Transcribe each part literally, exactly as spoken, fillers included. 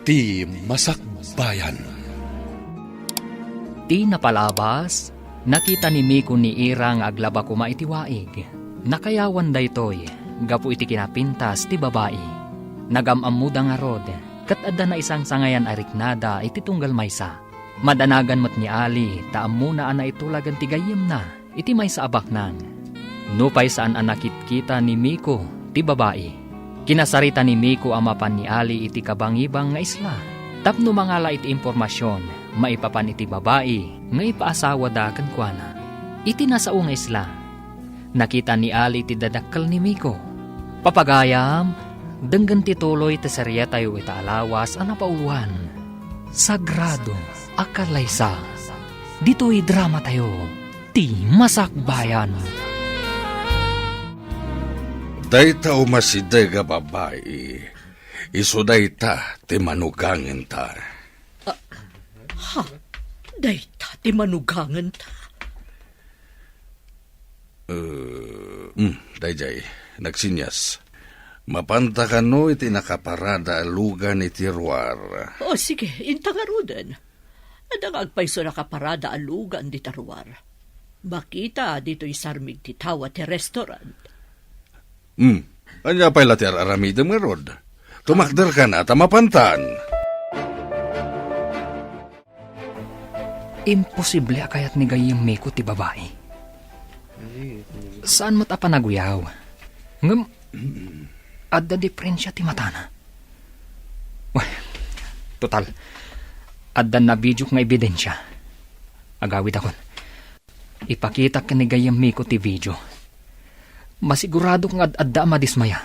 Ti Masakbayan. Ti napalabas, nakita ni Miko ni Ira nga aglaba koma iti waig. Nakayawan daytoy gapu iti kinapintas ti babai. Nagam-ammoda ngarud, ket adda naisangsangayan a riknada iti tunggal maysa. Madanagan met ni Ali ta ammona a naitulagan ti gayyemna iti maysa a baknang. Nupay saan a nakitkita ni Miko ti babai, kinasarita ni Miko a mapan ni Ali iti kabangibang nga isla tapno mangala iti impormasion maipapan iti babai nga ipaasawada kenkuana. Iti nasao nga isla, nakita ni Ali ti dadakkel ni Miko. Papagayam, denggen ti tuloy ti serietayo ita a lawas a napauloan, Sagrado a Kalaysa. Ditoy dramatayo, Ti Masakbayan. Dayta umasideg a babai, isu dayta ti manugangenta. Ah, ha? Dayta ti manugangenta? Eh, mm, daydiay, nagsinyas. Mapanta kano iti nakaparada a lugan iti ruar? O, sige, inta ngaruden. Adda nga agpayso nakaparada a lugan dita ruar. Makita ditoy sarmig ti tawa ti restaurant. Hmm. Ania pay la ti ar-aramidem ngarud? Tumakder kana ta mapantan. Imposible a kayat ni gayyem Miko ti babai. Saan met a panaguyaw. Ngem, adda diferensia ti matana. Wen, total, adda nabidiok nga ebidensia. Agawidakon. Ipakitak ken ni gayyem Miko ti video. Masiguradok nga ad-adda a madismaya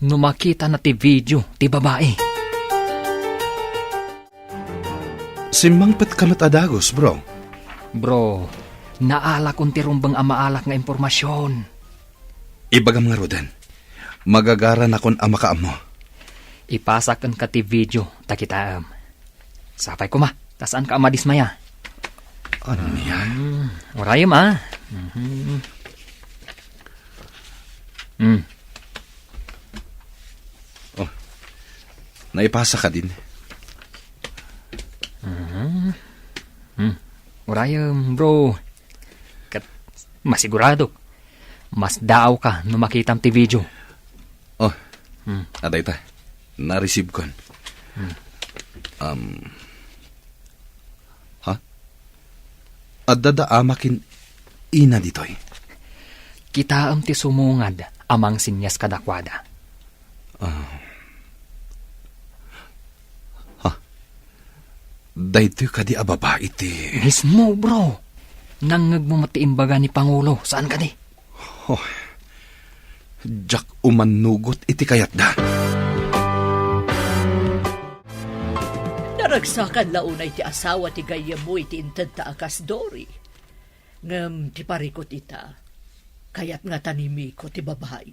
no makitana ti video ti babai. Simmangpetka met a dagus, bro. Bro, naalakon ti rumbeng a maalak nga impormasion. Ibagam ngaruden, magagaranakon a makaammo. Ipasak kenka ti video ta kitaem. Sapay koma, ta saanka a madismaya. Ania? Mm, urayem, a. Mhm. Mm. Oh, naipasa kadin. Mhm. Mm. Urayem, bro. Ket masiguradok, masdaawka no makitam ti video. Oh, hmm. Adayta. Na-receive kon. Hmm. Um, ha? Adda da ama ken ina ditoy? Kitaem ti sumungad a mangsinyas kadakuada. Ah. Ha? Daytoy kadi a babai ti... Mismo, bro. Nangngegmo met ti imbaga ni Pangulo, saan kadi? Oh, diak umannugot iti kayatda. Naragsakan la unay ti asawa ti gayyemmo iti intedta a kas Dory. Ngem ti parikut ita, kayat ngata ni Miko ti babai.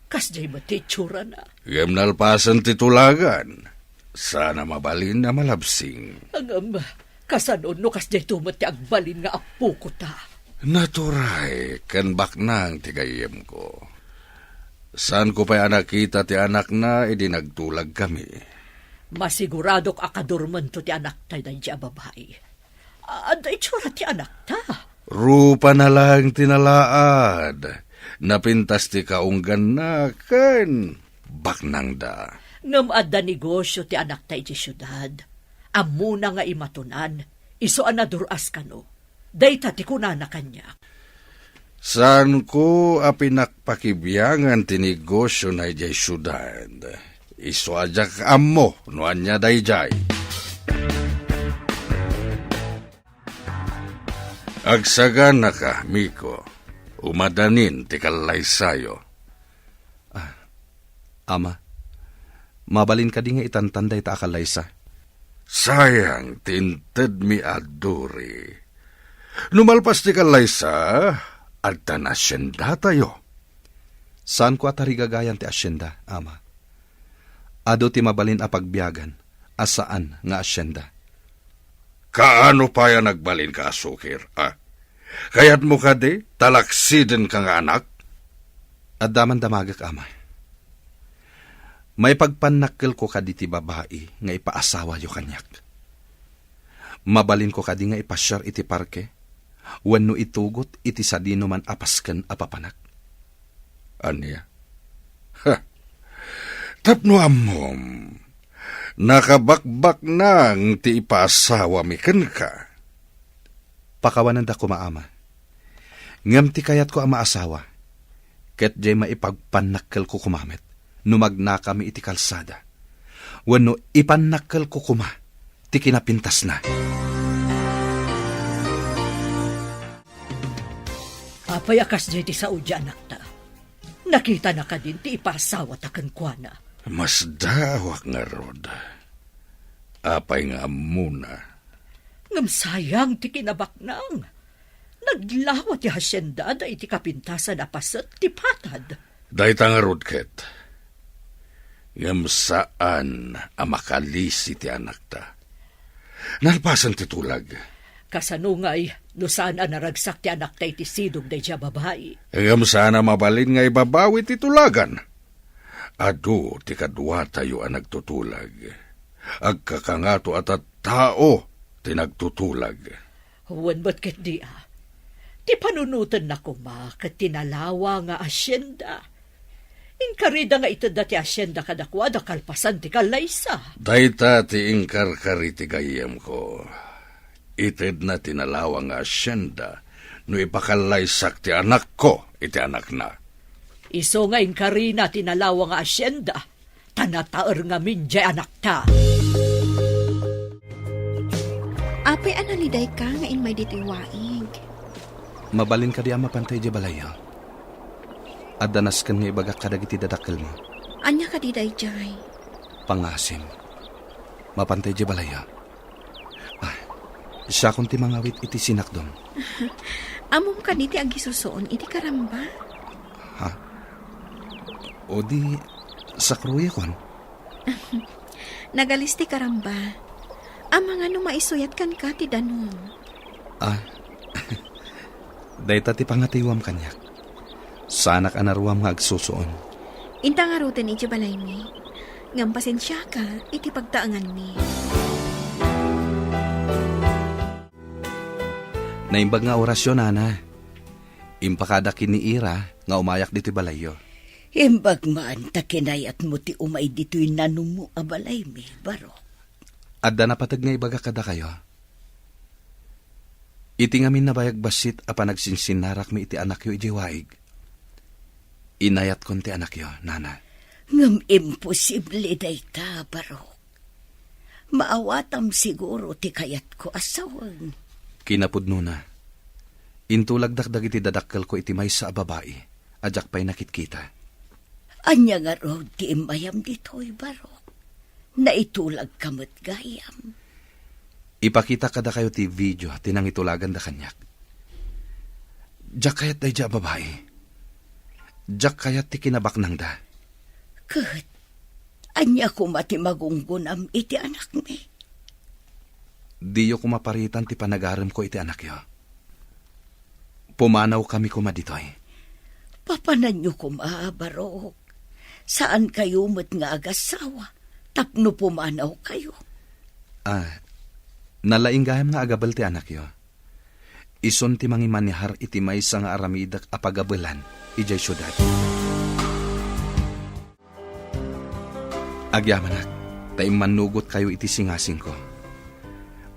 Kasdiay met ti itsurana. Ngem nalpasen ti tulagan. Saan a mabalin a malabsing. Ngem, kasano no kasdiay to met ti agbalin nga apoko ta? Naturay ken baknang ti gayyemko. Saanko pay a nakita ti anakna idi nagtulagkami. Masiguradok a kadurmento ti anakta daydi a babai. Adda itsura ti anakta. Rupana laeng ti nalaad. Napintas ti kaungganna ken baknangda. Ngem adda negosio ti anakta idiay siudad. Ammona nga imatonan, isu a nadur-as kano. Dayta ti kunana kaniak. Saanko a pinakpakibiangan ti negosiona idiay siudad. Isu a diak ammo no ania daydiay. Agsaganaka, Miko. Umadanin ti kallaysayo. Ah, Ama, mabalin kadi nga itantan dayta a kallaysa? Sayang ti intedmi a Dory. No malpas ti kallaysa, adda nasyendatayo. Saanko a tarigagayan ti asyenda, Ama. Adu ti mabalin a pagbiagan a saan nga asyenda. Kaano pay a nagbalinka a sukir, a? Kayatmo kadi ta laksidenka nga anak? Adda man damagek, Ama. Maipagpannakkelko kadi ti babai nga ipaasawayo kaniak? Mabalinko kadi nga ipasiar iti parke wenno itugot iti sadinoman a pasken a papanak? Ania? Ha! Tapno ammom, nakabakbaknang ti ipaasawami kenka. Pakawanenda koma, ama. Ngem ti kayatko a maasawa, ket diay maipagpannakkelko koma met no magnakami iti kalsada, wenno ipannakkelko koma ti kinapintasna. Apay a kasdiay ti sao ti anakta? Nakitana kadin ti ipasawata kenkuana? Masdaawak ngarud. Apay nga ammona? Ngem sayang ti kinabaknang. Naglawa ti hasiendada iti kapintasan a paset ti patad. Dayta ngarud ket, ngem saan a makalisi ti anakta. Nalpasen ti tulag. Kasano ngay no saan a naragsak ti anakta iti sidog daydiay a babai? Ngem saan a mabalin nga ibabawi ti tulagan. Adu ti kaduatayo a nagtutulag. Agkakangato a tattao ti nagtutulag. Wen met ketdi a, ti panunotenna koma ket ti nalawa nga hasienda. Inkarida nga itedda ti hasienda kadakuada kalpasan ti kallaysa. Dayta ti inkarkari ti gayyemko. Itedna ti nalawa nga hasienda no ipakallaysak ti anakko iti anakna. Isu nga inkarina ti nalawa nga hasienda, ta nataer ngamin diay anakta. Apay a nalidayka nga immay ditoy waig? Mabalin kadi a mapanta idiay balayyo? Adda nasken nga ibagak kadagiti dadakkelmo. Ania kadi daydiay? Pangasim. Mapanta idiay balayyo. Ah, siakon ti mangawit iti sinakdom. Ammom kadi ti agisusoon iti karamba? Ha? O di, sakruyakon? Nagalis ti karamba. Amangan no maisuyat kenka ti danum. Ah, dayta ti pangatiwam kaniak. Saanak a naruam nga agsusuon. Inta ngaruden iti balaymi. Ngem pasensiaka iti pagtaenganmi. Naimbag nga orasyo, nana. Impakadak ken ni Ira nga umayak ditoy balayyo. Imbag man ta kinayatmo ti umay ditoy nanummo a balaymi, Barok. Adda napateg nga ibagak kadakayo. Iti ngamin nabayag bassit a panagsinsinnarakmi iti anakyo idiay waig, inayatkon ti anakyo, nana. Ngem imposible dayta, Barok. Maawatam siguro ti kayatko a saweng. Kinapudnona, intulagdak dagiti dadakkelko iti maysa a babai a diak pay nakitkita. Ania ngarud ti immayam ditoy, Barok? Naitulagka met gayam. Ipakitak kadakayo ti video ti nangitulaganda kaniak. Diak kayat daydiay a babai. Diak kayat ti kinabaknangda. Ket ania koma ti magunggonam iti anakmi? Diyo koma paritan ti panagaremko iti anakyo. Pumanawkami koma ditoy. Papananyo koma, Barok. Saankayo met nga agasawa tapno pumanawkayo. Ah, nalaing gayam nga agabel ti anakyo. Isun ti mangimanehar iti maysa nga aramidek a pagabelan idiay siudad. Agyamanak, ta immannugotkayo iti singasingko.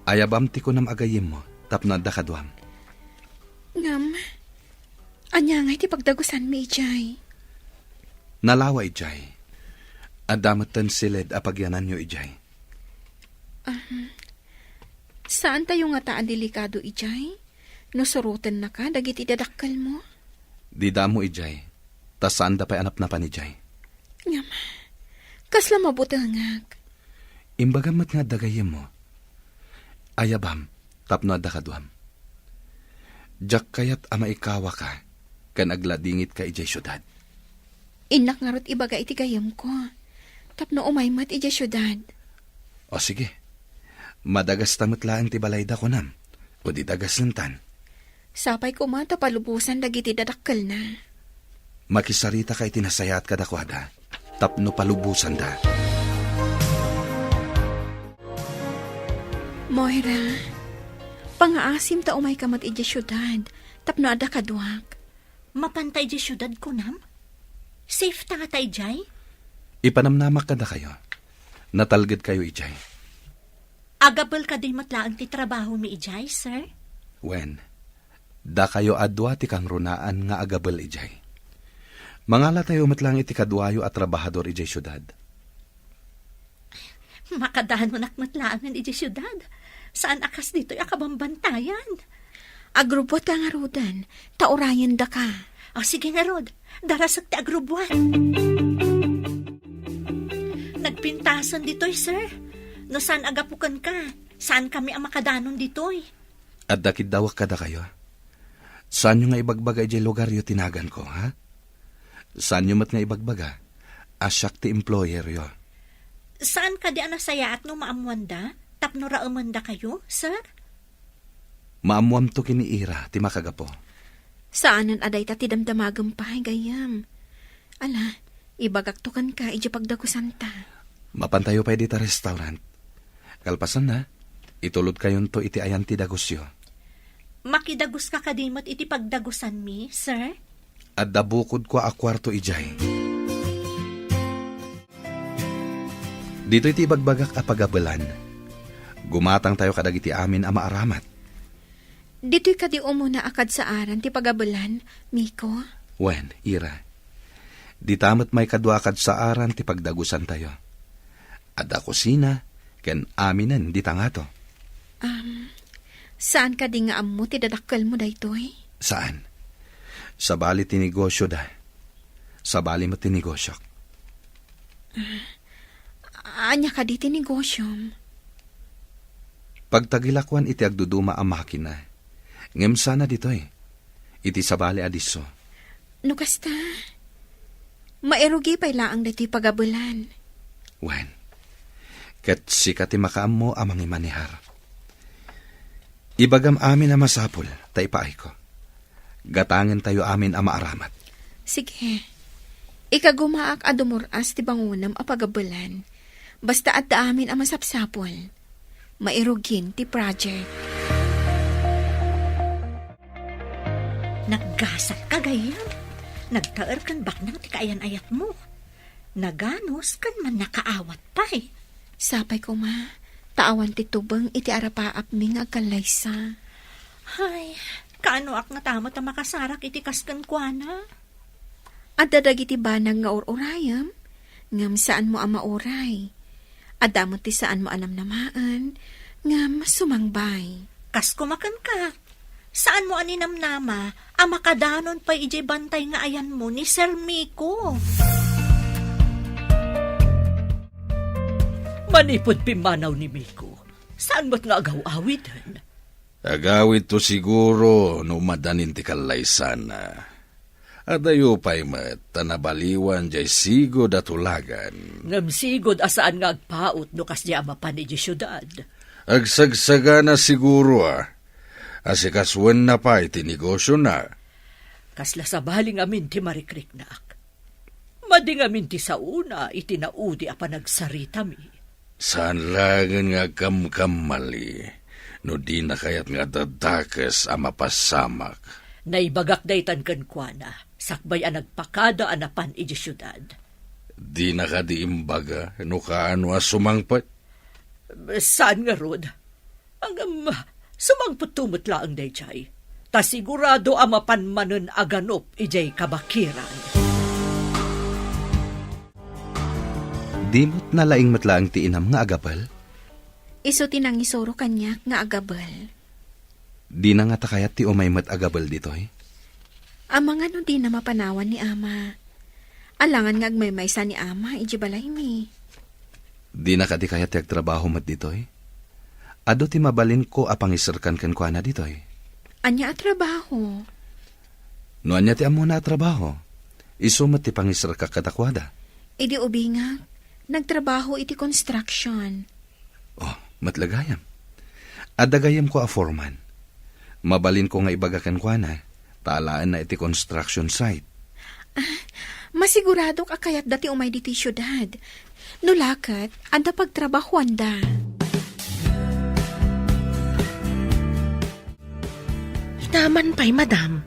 Ayabam ti kunam a gayyemmo tapno adda kaduam. Ngem, ania ngay ti pagdagusanmi idiay? Nalawa idiay. Adda metten siled a pagyananyo idiay. Ahem. Saantayo ngata a delikado idiay no surotennaka dagiti dadakkelmo? Dida ammo idiay, ta saanda pay a napnapan idiay. Ngem, kasla mabutengak. Imbagam met nga adda gayyemmo. Ayabam tapno adda kaduam. Diak kayat a maikawaka ken agladingitka idiay siudad. Innak ngarud ibaga iti gayyemko tapno umay met idiay siudad. O sige, madagasta met laeng ti balayda kunam, o di dagasenta. Sapay koma ta palubosan dagiti dadakkelna. Makisaritaka iti nasayaat kadakuada. tapno palubosanda. Moira, pangaasim ta umayka met idiay siudad tapno adda kaduak. Mapanta idiay siudad, kunam? Safe ta ngata idiay? Ipanamnamak kadakayo. Natalgedkayo idiay. Agabel kadi met laeng ti trabahomi idiay, sir? Wen, dakayo a dua ti kangrunaan nga agabel idiay. Mangalatayo met laeng iti kaduayo a trabahador idiay siudad. Makadanonak met laengen idiay siudad. Saan a kas ditoy a kabambantayan. Agrubbuatka ngaruden, ta urayendaka. O, sige ngarud, darasek ti agrubbuat. Nagpintasen ditoy, sir. No saan a gapu kenka, saankami a makadanon ditoy. Adda kiddawek kadakayo. Saanyo nga ibagbaga idiay lugaryo ti naganko, ha? Saanyo met nga ibagbaga a siak ti employeryo. Saan kadi a nasayaat no maammoanda tapno raemendakayo, sir? Maammoamto ken ni Ira ti makagapu. Saanen a dayta ti damdamagem pay, gayyem. Ala, ibagakto kenka idiay pagdagusanta. Mapantayo pay dita restaurant. Kalpasanna, itulodkayonto iti ayan ti dagusyo. Makidaguska kadi met iti pagdagusanmi, sir? Adda bukodko a kuarto idiay. Ditoy ti ibagbagak a pagabelan. Gumatangtayo kadagiti amin a maaramat. Ditoy kadi umuna a kadsaaran ti pagabelan, Miko? Wen, Ira. Dita met maikadua a kadsaaran ti pagdagusantayo. Adda kusina ken aminen dita ngato. Um, saan kadi nga ammo ti dadakkelmo daytoy? Saan. Sabali ti negosyoda. Sabali met ti negosiok. Ah, ania kadi ti negosyom? Pagtagilakoan iti agduduma a makina. Ngem sana ditoy, iti sabali a disso. No kasta, mairugi pay laeng daytoy pagabelan. Wen, ket sika ti makaammo a mangimanehar. Ibagam amin a masapul, ta ipaayko. Gatangentayo amin a maaramat. Sige. Ikagumaak a dumur-as ti bangonem a pagabelan. Basta adda amin a masapsapul. Mairugin ti project. Naggasat ka, gayyem. Nagtaer ken baknang ti kaayan-ayatmo. Naganus ken mannakaawat pay. Sapay koma, ta awan ti tubeng iti arapaapmi nga agkallaysa. Ay, kaanoak ngata met a makasarak iti kas kenkuana? Adda dagiti banag nga ur-urayem, ngem saanmo a mauray. Adda met ti saanmo a namnamaen, ngem sumangbay. Kas koma kenka, saanmo a ninamnama a makadanon pay idiay bantay nga ayanmo ni Sir Miko. Manipud pimmanaw ni Miko, saan met nga agaw-awiden? Agawidto siguro no madanin ti kallaysana. Adayo pay met ta nabaliwan diay sigud a tulagan. Ngem sigud a saan nga agpaut no kasdiay a mapan idiay siudad. Agsagsagana siguro a, asikasuenna pay ti negosyona. Kasla sabali ngamin ti marikriknak. Madi ngamin ti saona iti naudi a panagsaritami. Saan laengen nga agkamkamali no dina kayat nga adda dakes a mapasamak. Naibagak daytan kenkuana, sakbay a nagpakada a napan idiay siudad. Dina kadi imbaga no kaano a sumangpet? Saan ngarud? Ngem, sumangpetto met laeng daydiay, ta sigurado a mapan manen a ganup idiay kabakiran. Di met nalaing met laeng ti inam nga agabel? Isu ti nangisuro kaniak nga agabel. Dina ngata kayat ti umay met agabel ditoy? Amangan no dina mapanawan ni Ama. Alangan nga agmaymaysa ni Ama idiay balaymi. Dina kadi kayat ti agtrabaho met ditoy? Adu ti mabalinko a pangiserkan kenkuana ditoy. Ania a trabaho? No ania ti ammona a trabaho, isu met ti pangiserkak kadakuada. Idi ubingak, nagtrabaho iti construction. Oh, met la gayam. Adda gayamko a foreman. Mabalinko nga ibaga kenkuana, ta alaenna iti construction site. Ah, Masiguradok a kayatda ti umay ditoy siudad. No la ket, adda pagtrabahoanda. Itaman pay, madam.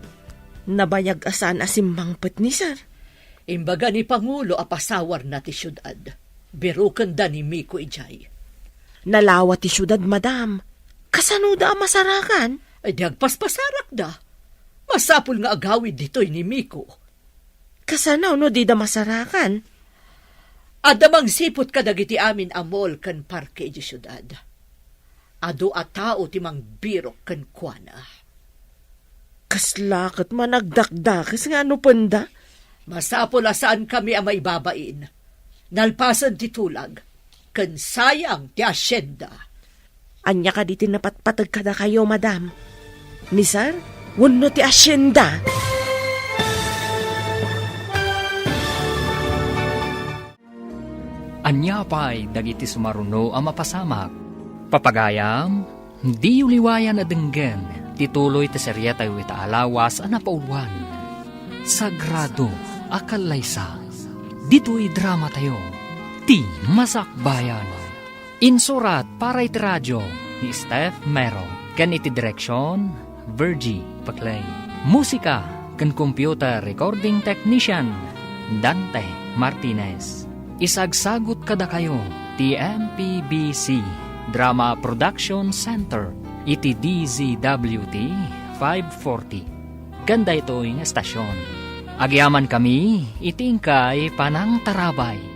Nabayag a saan a simmangpet ni sir. Imbaga ni Pangulo a pasawarna ti siudad. Birukenda ni Miko idiay. Nalawa ti siudad, madam. Kasanoda a masarakan? Ay, di agpaspasarakda. Masapul nga agawid ditoy ni Miko. Kasano no dida masarakan? Adda mangsiput kadagiti amin a mall ken parke idiay siudad. Adu a tao ti mangbirok kenkuana. Kasla ket managdakdakes nga anupenda? Masapul a saankami a maibabain. Nalpasen ti tulag, ken sayang ti asienda. Ania kadi ti napatpateg kadakayo, madam? Ni sir, wenno ti asienda? Ania pay dagiti sumaruno a mapasamak? Papagayam, diyo liwayan a denggen ti tuloy ti seriatayo ita a lawas a napauluan, Sagrado a Kallaysa. Ditoy dramatayo, Ti Masakbayan. Insurat para iti radio ni Steph Mero ken iti direksion, Virgie Paclay. Musika ken computer recording technician, Dante Martinez. Isagsagut kadakayo ti M P B C Drama Production Center iti D Z W T five forty ken daytoy nga estasion. Agyamankami iti inkay panangtarabay.